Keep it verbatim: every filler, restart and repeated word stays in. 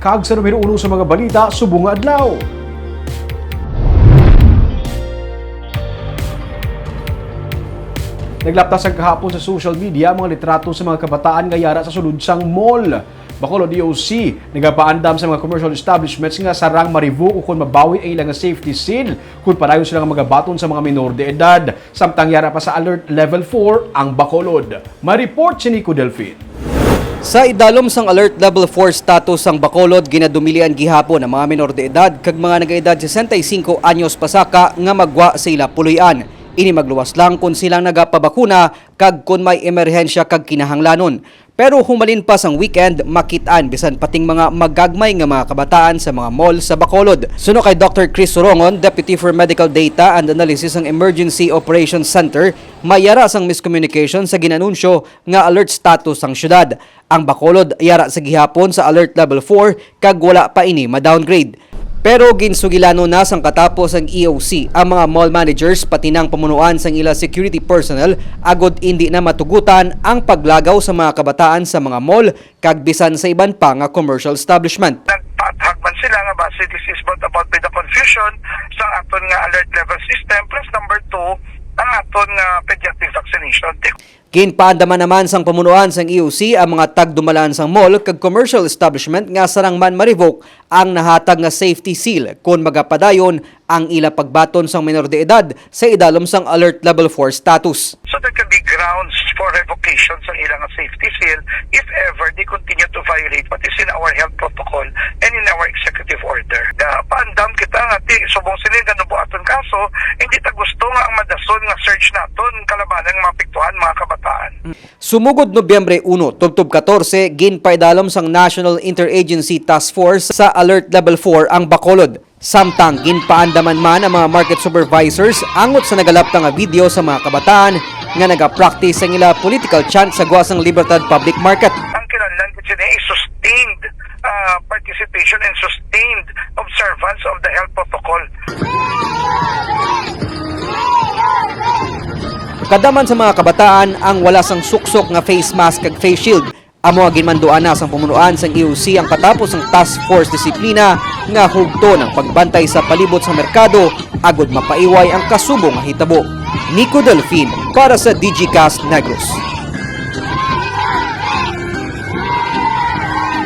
Kag sa numero uno sa mga balita subong nga adlaw. Naglaptas ang kahapon sa social media ang mga litrato sa mga kabataan nga yara sa sulod sang mall. Bacolod E O C nagapaandam sa mga commercial establishments nga sarang ma-revoke o kon mabawi ang ilang safety seal kon padayon sila nga magabaton sa mga minor de edad. Samtang yara pa sa Alert Level four ang Bacolod. May report si Nico Delfin. Sa idalom sang Alert Level four status sang Bacolod, ginadumilian gihapon ang mga minor de edad kag mga nagaedad sesenta y cinco anyos pasaka nga magwa sa ila puloy-an. Ini magluwas lang kon sila nagapabakuna kag kon may emerhensya kag kinahanglanon. Pero humalin pa sang weekend, makit-an bisan pating mga magagmay nga mga kabataan sa mga mall sa Bacolod. Suno kay Doctor Chris Surongon, Deputy for Medical Data and Analysis sang Emergency Operations Center, may yara sang miscommunication sa ginanunsyo nga alert status sang syudad. Ang Bacolod yara sa gihapon sa Alert Level four kag wala pa ini ma-downgrade. Pero ginsugilanon na sang katapos sang E O C ang mga mall managers pati nang pamunuan sang ila security personnel agod indi na matugutan ang paglagaw sa mga kabataan sa mga mall kag bisan sa iban pa nga commercial establishment. Nagpaathag man sila nga basi this is brought about by the confusion sa aton nga alert level system, plus number two, ang aton nga pediatric vaccination. Ginpaandaman naman sang pamunuan sang E O C ang mga tagdumalaan sang mall kag commercial establishment nga sarang man ma-revoke ang nahatag nga safety seal kon magapadayon ang ila pagbaton sang minor de edad sa idalom sang Alert Level four status. So there can be grounds for revocation sa ilang safety seal if ever they continue to violate what is in our health protocol and in our executive order. Paandam kita nga ti subong sini nga nubuaton kaso, hindi ta gusto nga ang madason nga surge naton kalabanan nga maapektuhan mga kabataan. Sumugod Nobyembre uno tubtob katorse, ginpaidalom sang National Interagency Task Force sa Alert Level four ang Bacolod. Samtang ginpaandaman man ang mga market supervisors angot sa nagalapta nga video sa mga kabataan nga nagapractice sang ila political chant sa gwa sang Libertad Public Market. Ang kinahanglan gid sini is sustained, ah, participation and sustained observance of the health protocol. Kada man sa mga kabataan ang wala sang suksok nga face mask kag face shield. Amo nga ginmanduan na sang pamunuan sang E O C ang katapos sang Task Force Disiplina nga hugton ang pagbantay sa palibot sa merkado agod mapaiway ang kasubong nga hitabo. Nico Delfin para sa Digicast Negros.